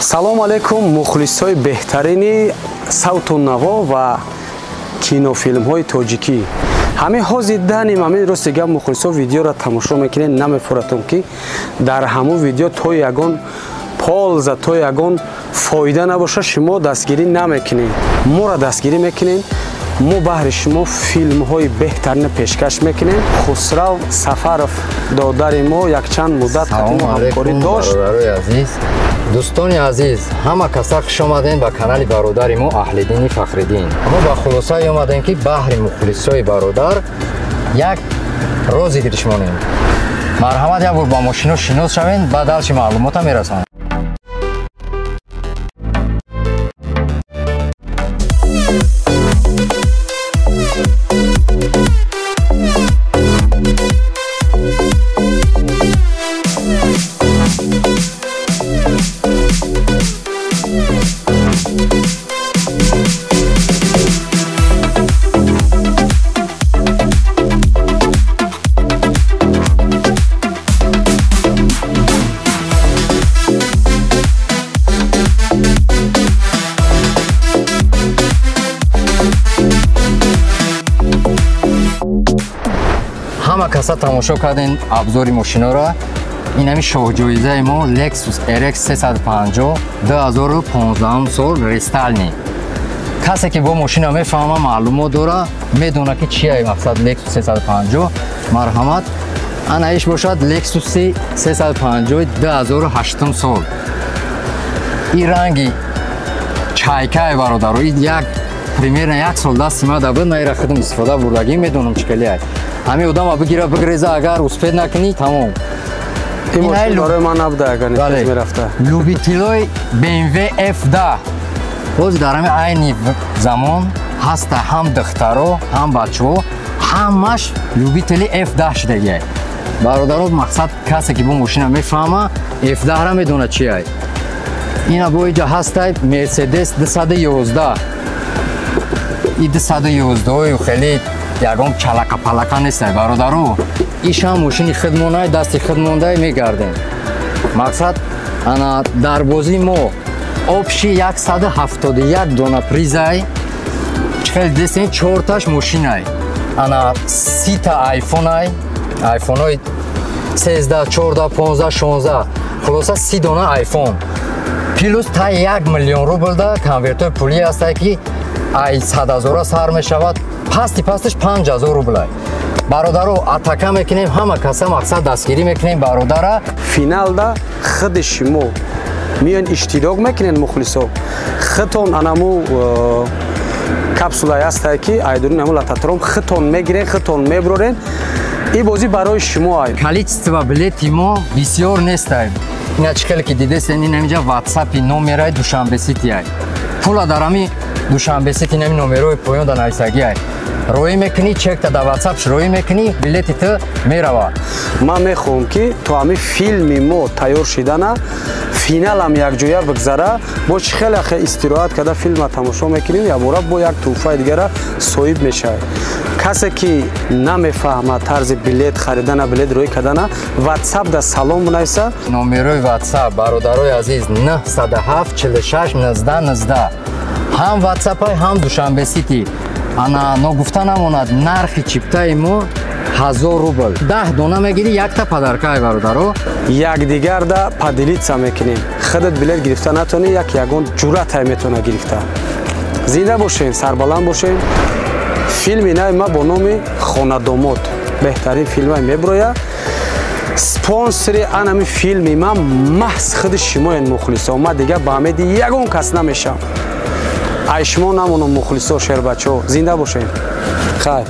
Салом алейкум мухлисои беҳтарини савту наво ва кинофилмҳои тоҷикӣ. Ҳамин ҳозир даним ҳамин рости гап мухлисо видеоро тамошо мекунед, намефуратон ки дар ҳамун видео то ягон полза, то ягон фоида набоша, шумо дастгирӣ намекунед. Моро дастгирӣ мекунед, мо баҳри шумо филмҳои беҳтаринро пешкаш мекунем. Хусрав Сафаров додари мо якчанд муддат мо ҳамкорӣ дошт. Бародарои азиз, дӯстони азиз, ҳама каса хуш омадем ба канали бародари мо Аҳлиддини Фахриддин. Мо ба хулосае омадем ки баҳри мухлисои бародар як рози гиришмонем. Марҳамат, як бор ба мошино шинос шавем, баъд алши маълумота мерасонем. Ҳама каса тамошо кардем абзори мошиноро. Ин ҳами шоҳҷоизаи мо Lexus RX 350 2015 сол рестайлинг. Касе ки бо мошина мефаҳма, маълумот дора, медона ки чия мақсад Lexus 350. Марҳамат, ана иш бошад Lexus 350 2008 сол. Ин ранги чайкаи бародаро, ин як примерно як сол дасти ма да буд, ман ира худам истифода бурдагӣ, медонам чӣ калиай. Ҳамин одама бигира бигреза, агар успед накунӣ, тамом. Ин мошин барои ман набуда, агар нетез мерафта. Любителои BMW F10. Боз дар ҳамин айни замон ҳаста ҳам духтаро, ҳам бачаҳо, ҳамаш любители F10 шудагиай. Бародаро, мақсад касе ки бо мошина мефаҳма, F10-ра медона чиай. Ина бо иҷа ҳастай Mercedes 211. И 211-ою хеле ягон чалака-палака нестай, бародаро. Ишам мошини худмонай, дасти худмондай мегардем. Мақсад ана дар бозии мо обши 171 дона призай, хеле дестем чорташ мошинай. Ана 30 айфонай, айфонҳои 13, 14, 15, 16, хулоса 30 дона айфон. Плюс та 1 миллион рублда конвертҳои пулӣ ҳастай ки ай 100 ҳазора сар мешавад, пасти пасташ 5000 рублай. Бародаро, атака мекунем, ҳама каса мақсад дастгирӣ мекунем бародара. Финалда худи шумо миён иштирок мекунед мухлисо. Худтон анаму капсулае ҳастае ки айдурин ҳаму лататром худтон мегирен, худтон меброрен. Ин бозӣ барои шумо ай. Количество билети мо бисёр нестай. Ина чӣ хеле ки дидесен, ин ҳаминҷа WhatsApp-и номераи Душанбе Сити ай. Пула дар ҳами Душанбе Сити ҳами номерои поён да нависагӣ ай. Роӣ мекунӣ, чекта дар WhatsApp роӣ мекунӣ, билети ту мерава. Ман мехоҳам ки то ҳами филми мо тайёр шидана, финалам якҷоя бигзара, бо чӣ хеле хе истироҳат карда филма тамошо мекунем, якбора бо як тӯҳфаи дигара соҳиб мешавад. Касе ки намефаҳмад тарзи билет харидана, билет роӣ кардана, WhatsApp да салом бинависа. Номерои WhatsApp бародарои азиз 907 46 19 19. Ҳам WhatsApp-ай, ҳам Душанбе Сити. Ана ногуфта намонад, нархи чиптаи мо 1000 рубл. 10 дона мегирӣ, якта падаркай бародаро. Якдигарда поделиться мекунем. Худат билет гирифта натонӣ, як ягон ҷуръатай метавона гирифта. Зинда бошем, сарбаланд бошем. Филми нави ма бо номи Хонадомод. Беҳтарин филмай меброя. Спонсори анами филми ма маҳз худи шумоен мухлисо. Ма дигар ба ҳамеди ягон кас намешавам. Ай шумо намонам мухлисо, шербачаҳо. Зинда бошем. Хайр.